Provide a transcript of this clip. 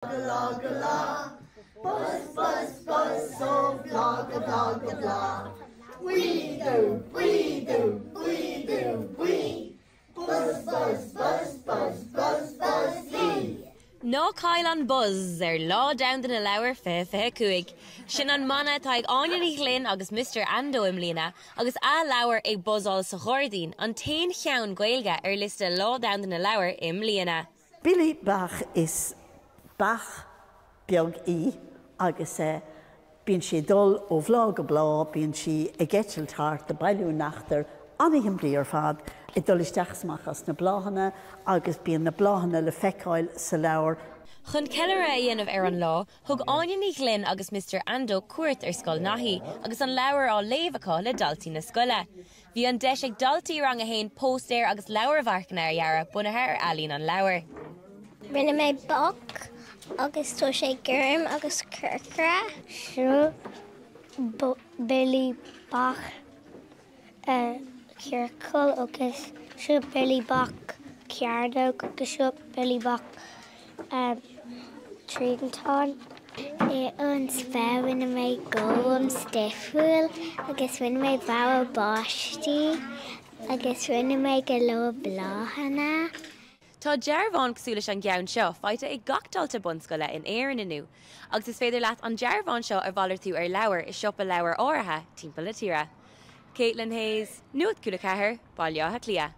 Go lá go lá, Buzz buzz buzz ó bhláth go bláth go bláth. Buí dubh buí dubh buí dubh buí, Buzz buzz buzz buzz buzz buzz bee. Ná caill an buzz ar Lá Domhanda na Leabhar 2025! Sin an mana atá ag Áine Ní Ghlinn agus Mister Ando i mbliana agus a leabhar Ag Buzzáil sa Ghairdín an t-aon cheann Gaeilge ar liosta Lá Domhanda na Leabhar i mbliana. Billy Beach Is beach beag í agus bíonn sí ag dul ó bhláth go bláth, bíonn sí ag eitilt thart ag bailiú neachtair, an-shimplí ar fad, ag dul isteach is amach as na bláthanna agus bíonn na bláthanna le feiceáil sa leabhar. Chun ceiliúradh a dhéanamh ar an lá, thug Áine Ní Ghlinn agus Mister Ando cuairt ar Scoil Naithí agus an leabhar á léamh acu le daltaí na scoile. Bhí an deis ag daltaí Rang 1 póstaeir agus leabharmharcanna a dhearadh bunaithe ar ealaín an leabhair. Rinne mé beach agus tá sé gorm agus corcra. Seo Billy Beach ciorcal agus seo Billy Beach cearnóg agus seo Billy Beach triantán. I an spéir rinne mé gorm difriúil agus rinne mé bogha báistí agus rinne mé go leor bláthanna. Tá dearbhán cosúil leis an gceann seo faighte ag gach dalta bunscoile in Éirinn inniu agus is féidir leat an dearbhán seo a mhalartú ar leabhar i siopa leabhar áirithe timpeall na tíre. Caitlin Hayes, Nuacht Cúla 4, Baile Átha Cliath.